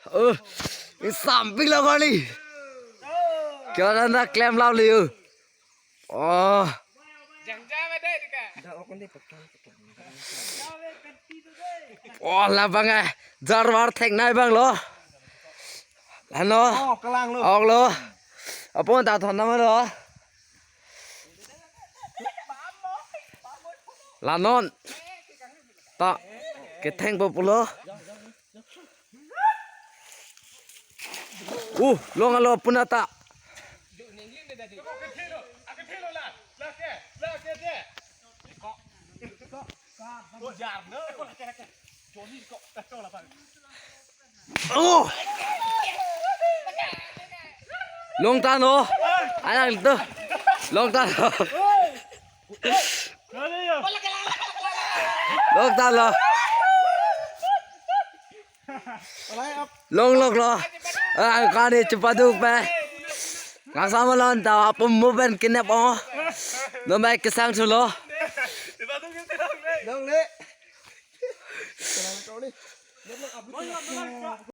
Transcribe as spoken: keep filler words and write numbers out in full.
Oh, isam pik lo kali. Kya na klem lo liu. Oh. Oh, labang eh. Jarwar thek nai bang lo. Lano. Oh, kelang lo. Ok lo. Apon ta thon nama lo. Lanon. Ta. Ketheng po pulo. Uh, long alo punata. Oh. Long ta no. Alang to. Long ta no. Long ta lo. Long lok lo. Ah, kani chepadu pe. Ngasam alon ta apum mo pen kinep o. Nomai kesang sulo. Long le.